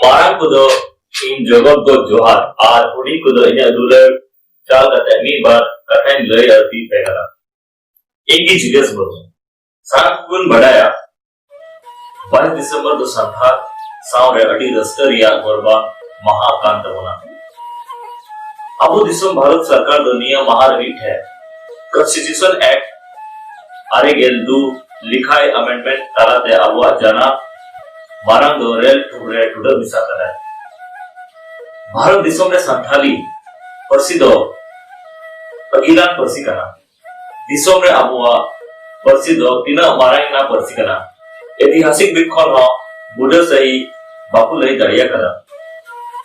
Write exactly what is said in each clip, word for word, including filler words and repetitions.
ᱢᱟᱨᱟᱝ ᱠᱚᱫᱚ ᱤᱧ ᱡᱚᱜᱚᱛ ᱜᱚ ᱡᱚᱦᱟᱨ ᱟᱨ ᱦᱩᱰᱤᱧ ᱠᱚᱫᱚ ᱤᱧᱟᱹᱜ ᱫᱩᱞᱟᱹᱲ ᱪᱟᱞ ᱠᱟᱛᱮ ᱢᱤᱫ ᱵᱟᱨ ᱠᱟᱛᱷᱟᱧ ᱞᱟᱹᱭ ᱟᱹᱲᱛᱤ ᱯᱮ ᱠᱟᱱᱟ᱾ ᱤᱧ ᱜᱮ ᱡᱤᱛᱮᱥ ᱢᱩᱨᱢᱩ᱾ ᱥᱟᱱᱟᱢ ᱠᱚᱵᱚᱱ ᱵᱟᱰᱟᱭᱟ, ᱵᱟᱭᱤᱥ ᱰᱤᱥᱮᱢᱵᱚᱨ ᱫᱚ ᱥᱟᱱᱛᱟᱲ ᱥᱟᱶ ᱨᱮ ᱟᱹᱰᱤ ᱨᱟᱹᱥᱠᱟᱹ ᱨᱮᱭᱟᱜ ᱜᱚᱨᱵᱟ ᱢᱟᱦᱟ ᱠᱟᱱ ᱛᱟᱵᱚᱱᱟ᱾ ᱟᱵᱚ ᱫᱤᱥᱚᱢ ᱵᱷᱟᱨᱚᱛ ᱥᱚᱨᱠᱟᱨ ᱫᱚ ᱱᱤᱭᱟᱹ ᱢᱟᱦᱟ ᱨᱮ ᱢᱤᱫᱴᱷᱮᱱ Constitution Act ᱟᱨᱮ ᱜᱮᱞ ᱫᱩ ᱞᱮᱠᱷᱟᱭ amendment ᱛᱟᱞᱟᱛᱮ ᱟᱵᱚᱣᱟᱜ ᱡᱟᱱᱟᱢ ᱢᱟᱨᱟᱝ ᱫᱚ ᱨᱮᱞ ᱴᱷᱩᱠ ᱨᱮ ᱴᱩᱰᱟᱹᱜ ᱢᱮᱥᱟ ᱠᱟᱫᱟᱭ᱾ ᱵᱷᱟᱨᱚᱛ ᱫᱤᱥᱚᱢ ᱨᱮ ᱥᱟᱱᱛᱷᱟᱞᱤ ᱯᱟᱹᱨᱥᱤ ᱫᱚ ᱟᱹᱜᱤᱞᱟᱱ ᱯᱟᱹᱨᱥᱤ ᱠᱟᱱᱟ᱾ ᱫᱤᱥᱚᱢ ᱨᱮ ᱟᱵᱚᱣᱟᱜ ᱯᱟᱹᱨᱥᱤ ᱫᱚ ᱛᱤᱱᱟᱹᱜ ᱢᱟᱨᱟᱝ ᱮᱱᱟ ᱯᱟᱹᱨᱥᱤ ᱠᱟᱱᱟ, ᱮᱛᱤᱦᱟᱥᱤᱠ ᱵᱤᱫ ᱠᱷᱚᱱ ᱦᱚᱸ ᱵᱩᱰᱟᱹ ᱥᱟᱹᱦᱤ ᱵᱟᱠᱚ ᱞᱟᱹᱭ ᱫᱟᱲᱮᱭᱟᱠᱟᱫᱟ᱾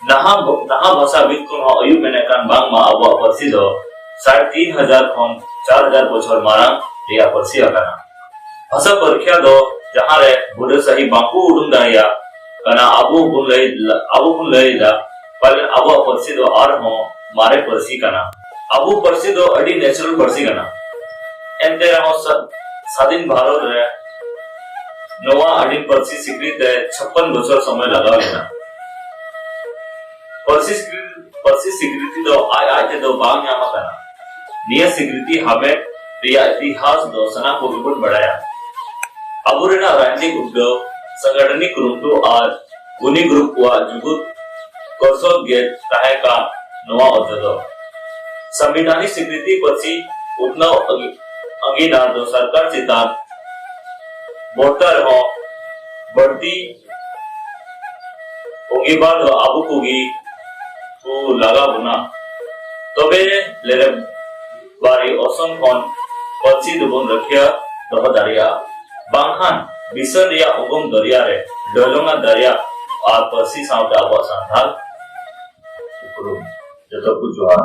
ᱱᱟᱦᱟᱜ, ᱱᱟᱦᱟᱜ ᱵᱷᱟᱥᱟ ᱵᱤᱫ ᱠᱷᱚᱱ ᱦᱚᱸ ᱟᱹᱭᱩᱵ ᱢᱮᱱᱮᱫ ᱠᱟᱱ ᱵᱟᱝᱢᱟ ᱟᱵᱚᱣᱟᱜ ᱯᱟᱹᱨᱥᱤ ᱫᱚ ᱥᱟᱲᱮ ᱛᱤᱱ ᱦᱟᱡᱟᱨ ᱠᱷᱚᱱ ᱪᱟᱨ ᱦᱟᱡᱟᱨ ᱵᱚᱪᱷᱚᱨ ᱢᱟᱨᱟᱝ ᱨᱮᱭᱟᱜ ᱯᱟᱹᱨᱥᱤ ᱟᱠᱟᱱᱟ᱾ ᱵᱷᱟᱥᱟ ᱯᱟᱹᱨᱠᱷᱤᱭᱟᱹ ᱫᱚ ᱡᱟᱦᱟᱸ ᱨᱮ ᱵᱩᱰᱟᱹ ᱥᱟᱹᱦᱤ ᱵᱟᱝᱠᱚ ᱩᱰᱩᱝ ᱫᱟᱲᱮᱭᱟᱜ ᱠᱟᱱᱟ, ᱟᱵᱚ ᱵᱚᱱ ᱞᱟᱹᱭ, ᱟᱵᱚ ᱵᱚᱱ ᱞᱟᱹᱭ ᱮᱫᱟ, ᱯᱟᱞᱮᱱ ᱟᱵᱚᱣᱟᱜ ᱯᱟᱹᱨᱥᱤ ᱫᱚ ᱟᱨᱦᱚᱸ ᱢᱟᱨᱮ ᱯᱟᱹᱨᱥᱤ ᱠᱟᱱᱟ᱾ ᱟᱵᱚ ᱯᱟᱹᱨᱥᱤ ᱫᱚ ᱟᱹᱰᱤ natural ᱯᱟᱹᱨᱥᱤ ᱠᱟᱱᱟ᱾ ᱮᱱᱛᱮ ᱨᱮᱦᱚᱸ ᱥᱟ-, ᱥᱟᱫᱷᱤᱱ ᱵᱷᱟᱨᱚᱛ ᱨᱮ ᱱᱚᱣᱟ ᱟᱹᱰᱤ ᱯᱟᱹᱨᱥᱤ ᱥᱤᱠᱲᱤ ᱛᱮ ᱪᱷᱟᱯᱯᱟᱱ ᱵᱚᱪᱷᱚᱨ ᱥᱚᱢᱚᱭ ᱞᱟᱜᱟᱣ ᱞᱮᱱᱟ᱾ ᱯᱟᱹᱨᱥᱤ ᱥᱤᱠᱲᱤ-, ᱯᱟᱹᱨᱥᱤ ᱥᱤᱠᱨᱤᱛᱤ ᱫᱚ ᱟᱡ ᱟᱡ ᱛᱮᱫᱚ ᱵᱟᱝ ᱧᱟᱢ ᱟᱠᱟᱱᱟ᱾ ᱱᱤᱭᱟᱹ ᱥᱤᱠᱨᱤᱛᱤ ᱦᱟᱢᱮᱴ ᱨᱮᱭᱟᱜ ᱤᱛᱤᱦᱟᱥ ᱫᱚ ᱥᱟᱱᱟᱢ ᱠᱚᱜᱮ ᱵᱚᱱ ᱵᱟᱲᱟᱭᱟ᱾ ᱟᱵᱚ ᱨᱮᱱᱟᱜ ᱨᱟᱡᱽᱱᱤᱛᱤ ᱩᱫᱽᱜᱟᱹᱣ, ᱥᱟᱝᱜᱟᱴᱷᱚᱱᱤᱠ ᱠᱩᱨᱩᱢᱩᱴᱩ ᱟᱨ ᱜᱩᱱᱤ ᱜᱩᱨᱩᱯ ᱠᱚᱣᱟᱜ ᱡᱩᱜᱩᱫ ᱜᱚᱨᱥᱚᱠ ᱜᱮ ᱛᱟᱦᱮᱸ ᱠᱟᱱ ᱱᱚᱣᱟ ᱚᱨᱡᱚ ᱫᱚ᱾ ᱥᱚᱝᱵᱤᱫᱷᱟᱱᱤᱠ ᱥᱤᱠᱨᱤᱛᱤ ᱯᱟᱹᱨᱥᱤ ᱩᱛᱱᱟᱹᱣ ᱟᱹᱜᱤ-, ᱟᱹᱜᱤᱱᱟᱨ ᱫᱚ ᱥᱚᱨᱠᱟᱨ ᱪᱮᱛᱟᱱ ᱵᱚᱨᱛᱟ ᱨᱮᱦᱚᱸ ᱵᱟᱹᱲᱛᱤ ᱚᱸᱜᱤᱵᱷᱟᱨ ᱫᱚ ᱟᱵᱚ ᱠᱚᱜᱮ ᱠᱚ ᱞᱟᱜᱟᱣ ᱵᱚᱱᱟ᱾ ᱛᱚᱵᱮ ᱞᱮᱨᱮ ᱵᱟᱨᱮ ᱚᱥᱚᱱ ᱠᱷᱚᱱ ᱯᱟᱹᱨᱥᱤ ᱫᱚᱵᱚᱱ ᱨᱟᱹᱠᱷᱤᱭᱟᱹ ᱫᱚᱦᱚ ᱫᱟᱲᱮᱭᱟᱜᱼᱟ, ᱵᱟᱝᱠᱷᱟᱱ ᱵᱤᱥᱟᱹᱱ ᱨᱮᱭᱟᱜ ᱩᱜᱩᱢ ᱫᱚᱨᱭᱟ ᱨᱮ ᱰᱚᱞᱚᱝᱟ ᱫᱟᱨᱭᱟ ᱟᱨ ᱯᱟᱹᱨᱥᱤ ᱥᱟᱶᱛᱮ ᱟᱵᱚᱣᱟᱜ ᱥᱟᱱᱛᱟᱲ ᱩᱯᱨᱩᱢ᱾ ᱡᱚᱛᱚ ᱠᱚ ᱡᱚᱦᱟᱨ᱾